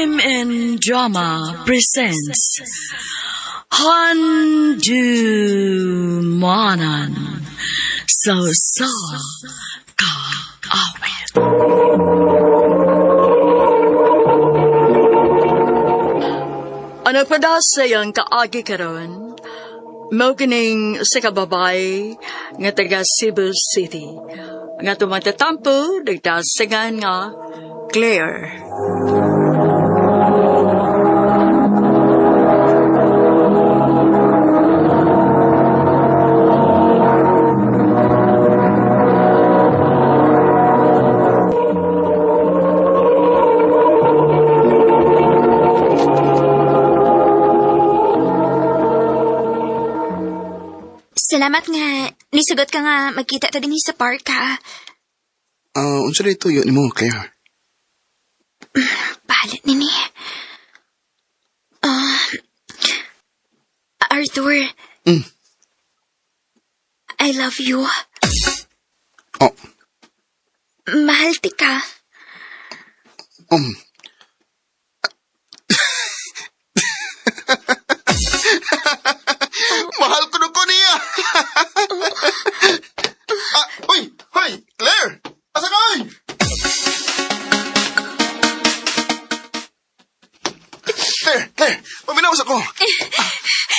MN Drama presents Handu Manan So Sa Kaawit. Ano pa daw sa iyang kaagi karon? Mao kining sa kababay nga taga Cebu City. Nga tumatatampo, nagdasingan nga Claire. Salamat nga. Nisugot ka nga magkita ta dinhi sa park ha. Ah, unsa rin ito yun mo, Claire? Bahala nini. Ah, Arthur. Mm. I love you. Oh, Mahal ti ka. Mahal ko na ko niya! Ah, hoy! Hoy! Claire! Asa ka, oy? Claire! Claire! Paminaw sa ko!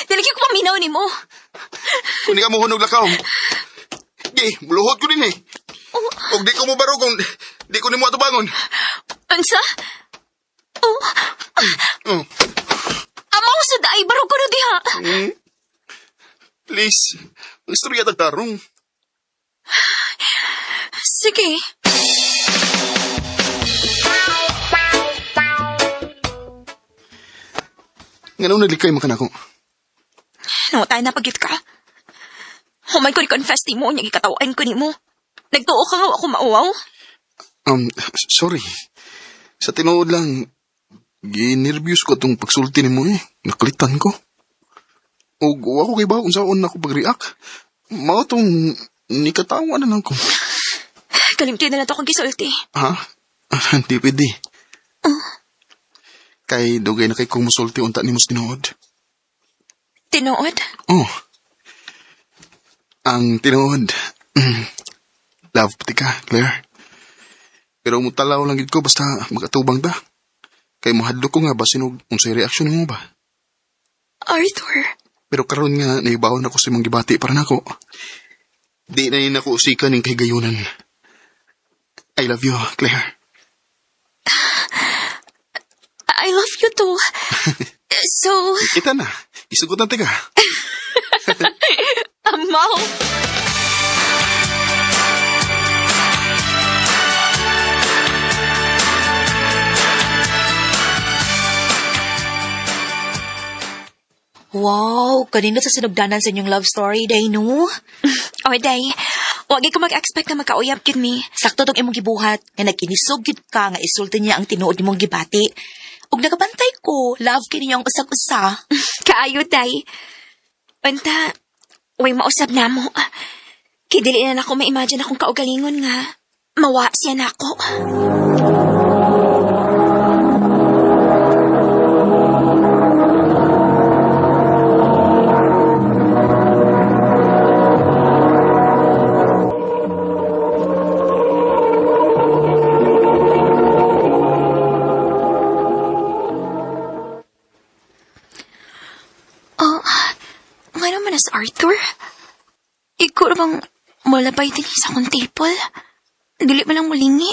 Dili ko paminaw nimo. Kung di ka mo hunog lakaw. Di, muluhot ko din eh. Og di ko mo baro kung di ko nimo atubangon. Unsa? Oh, Oh, amaw sa daay baro ko na diha. Please. Ang istorya tagtarong. Sige. Nga nalikay man ka nako. Nangutay na pagyud ka. Humay ko ni confess nimo nya gikatawan ko nimo. Nagtuo ka nga wa ako mauwaw. Sorry. Sa tinuod lang, ginervyos ko itong pagsulti nimo eh. Nakalitan ko. Og wa ko kay ba kung saan ako pag-react. Mao tong nikatawa na lang ko. Kalimti na lang to akong gisulti. Ha? Hindi pwede. Kay dugay na kay kong musulti unta nimo sa tinuod. Tinuod? Oh. Ang tinuod. Love pati ka, Claire. Pero mutalaw lang gid ko basta magatubang ta. Kay mohadlok ko nga basin og unsay reaksyon nimo ba. Arthur. Pero karon nga naibawon ako sa imong gibati para nako. Di na ni nako usikan ning kahigayunan. I love you, Claire. I love you too. So, Kita na. Isugot na ka. amaw. Wow, kanino sa sinugdanan sa inyong love story, day, no? Oy, day. Wag ko mag-expect na magkauyab gyud mi. Sakto tong imong gibuhat, nga nagkinisog gyud ka nga isulti niya ang tinuod nimong gibati. Ug nagabantay ko, love kini niyo ang usag-usa. Kaayo, day. Unta, way mausab na mo. Kay dili na nako ma-imagine akong kaugalingon nga. Mawa siya nako. Oh, nga naman as Arthur. Ikaw ra bang malabay din sa akong table? Dili man lang mulingi.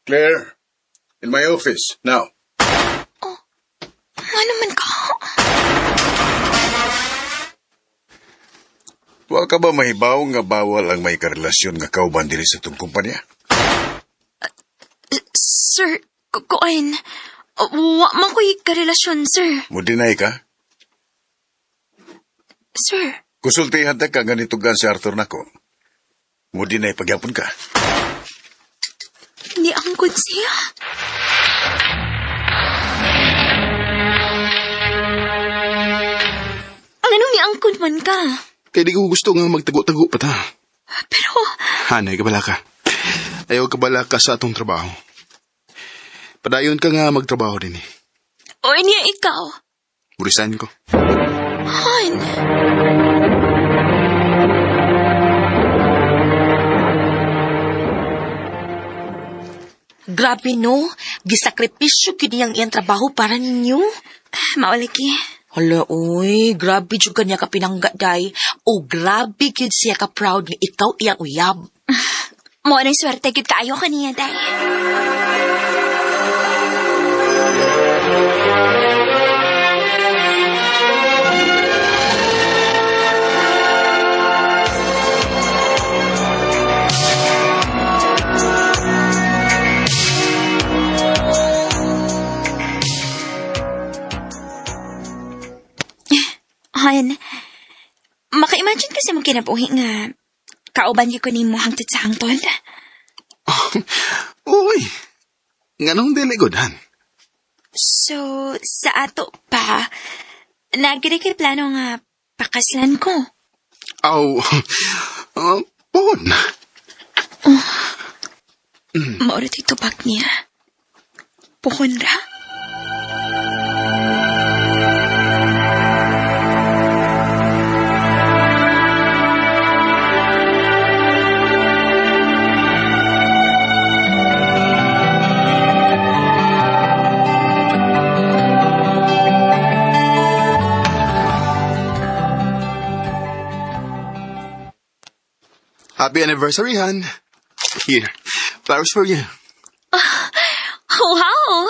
Claire, in my office, now. Nga naman ka. Wa ka ba mahibaw nga bawal ang may karelasyon nga kauban diri sa itong kumpanya? Sir, kuan. Wa man ko'y karelasyon, sir. Mo deny ka? Sir, Kusultihan ta ka ganito gan si Arthur nako. Mo deny pagyapon ka. ni angkod siya. Ang anong ni angkod man ka? Kay di ko gusto nga magtago-tago pa ta. Pero, Hanay, kabala ka. Ayaw kabala ka sa atong trabaho. Padayon ka nga magtrabaho din eh. O niya ikaw. Resign ko. Han. Grabe no, gisakripisyo gyud niyang iyang trabaho para ninyo. Maulagi. Hala, uy, grabe jud kanya ka pinangga, day. O grabe gyud siya ka proud nga ikaw iyang uyab. Mo nang swerte gyud kaayo kaniya, day. Han, maka-imagine kasi mong kinabuhi nga kauban gyud ko nimo hangtod sa hangtod. Uy, nganong dili gud, Han? So, sa ato pa, nagiri kay plano nga pakaslan ko. Aw, pohon. Mauro to'y tubag niya. Puhon ra. Happy anniversary, Han. Here, flowers for you. Wow!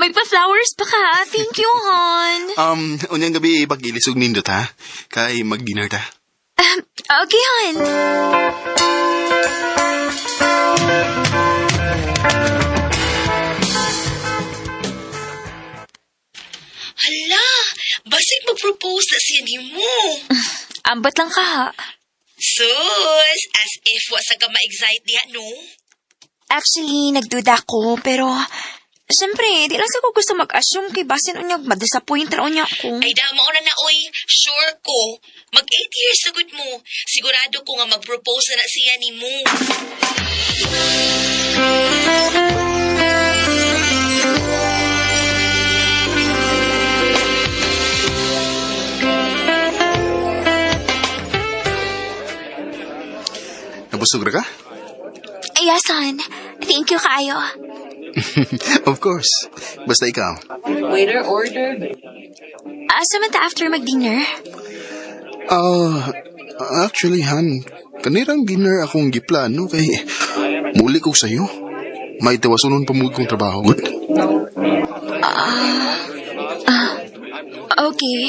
May pa-flowers pa ka. Thank you, Hon. Unyang gabi, pag-ilisog nindot, ha? Kay mag-dinner ta. Okay, Hon. Hala, basig mag-propose na siya nimo. Ambot lang ka, ha? Sus, as if wa sa ka ma-excite diha, no? Actually, nagduda ko, pero... Siyempre, di lang sa ko gusto mag-assume kay basin unyag madisappoint ra unya ko. Ay, dama na na, oy. Sure ko. Mag 8 years na gud mo. Sigurado ko nga mag-propose na na siya nimo. Nabusog ra ka? Yes, Hon. Thank you kaayo. Of course. Basta ikaw. Asa man ta after mag-dinner? Actually, Han, kanirang dinner akong giplano kay muli ko sa'yo. May tawasunon pa mo kong trabaho. Good? Okay.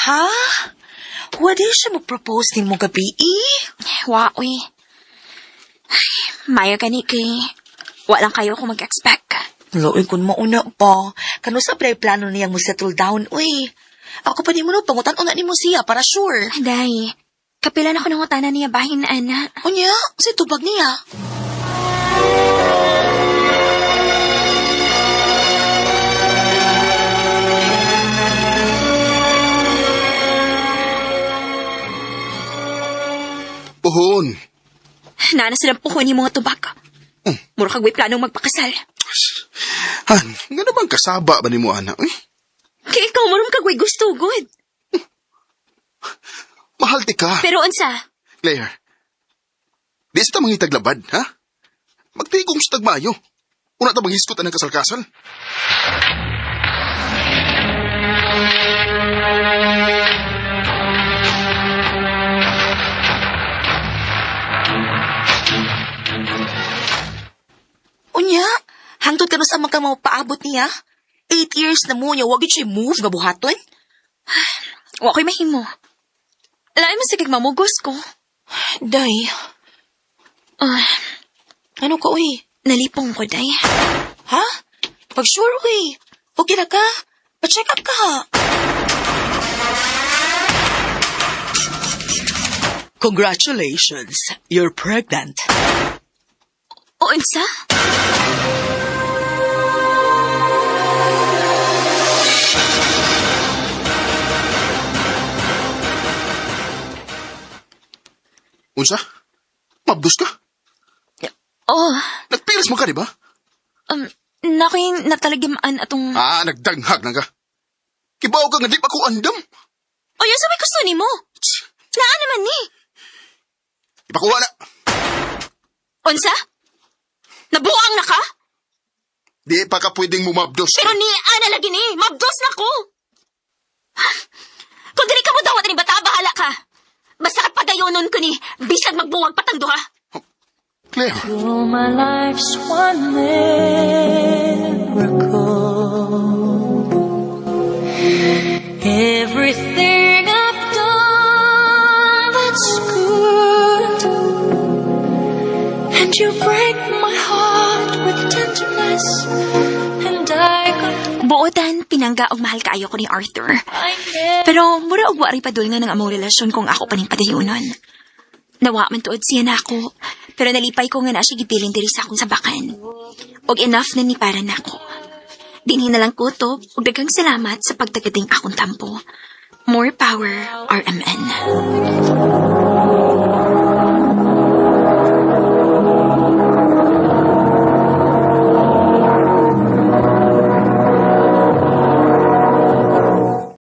Ha? Wadi siya mag-propose nimo gabi, eh? Wa, uy. Ay, mayo gani kay walang kayo kung mag-expect. Loy, kung mauna pa. Kano sa pre plano niyang mo settle down, uy. Ako pa ni mo no, pangutan una nimo siya para sure. Day, kapilan ako ng utana niya bahin na ana. Unya, si tubag niya. Pohon. Nana silang puhon yung mga tubag. Mura kag way planong magpakasal. Han, nga bang kasaba ba ni mo, ana? Eh, Kay ikaw marum kag way gusto gud. Mahal ti ka. Pero unsa? Claire, di sa ta mangitaglabad, ha? Magtigong sa tagmayo. Una ta manghiskot ang kasal-kasal. Unya, hangtod kano sa mga mapaabot niya? 8 years na mo niya, wag yun siya move nga buhaton. Wa ko'y mahimo. Lain mo sige mamugos ko. Day, ano ka, uy? Nalipong ko, day. Ha? Pag sure, uy. Okay na ka? Pa-check up ka. Congratulations, you're pregnant. O unsa? Unsa? Mabdos ka? Oh, Nagpilis mo ka, di ba? nakoy natalagimaan atong. Ah, nagdanghag na ka. Kibaw ka nga di pa ko andam. O, yun sa may gusto nimo. Naa naman ni. Ipakuha na. Unsa? Nabuang na ka? Di pa ka pwedeng mumabdos. Pero ni ana lagi ni, mabdos na ko. Kung dili ka mo dawat ni bata, bahala ka. Basta ka padayonon ko ni, bisag magbuwag patang duha. Claire, You're my life's one miracle. Everything I've done that's good, and you break my heart with tenderness, and I could Buotan, pinangga og mahal kaayo ko ni Arthur. I never Pero mura og wari padul nga ng among relasyon kung ako pa ning padayonon. Nawa man tuod siya na ako, pero nalipay ko nga na siya gibilin diri sa akong sabakan. Og enough na ni para nako. Dinhi na lang kutob ug daghang salamat sa pagtagading akong tampo. More power, RMN.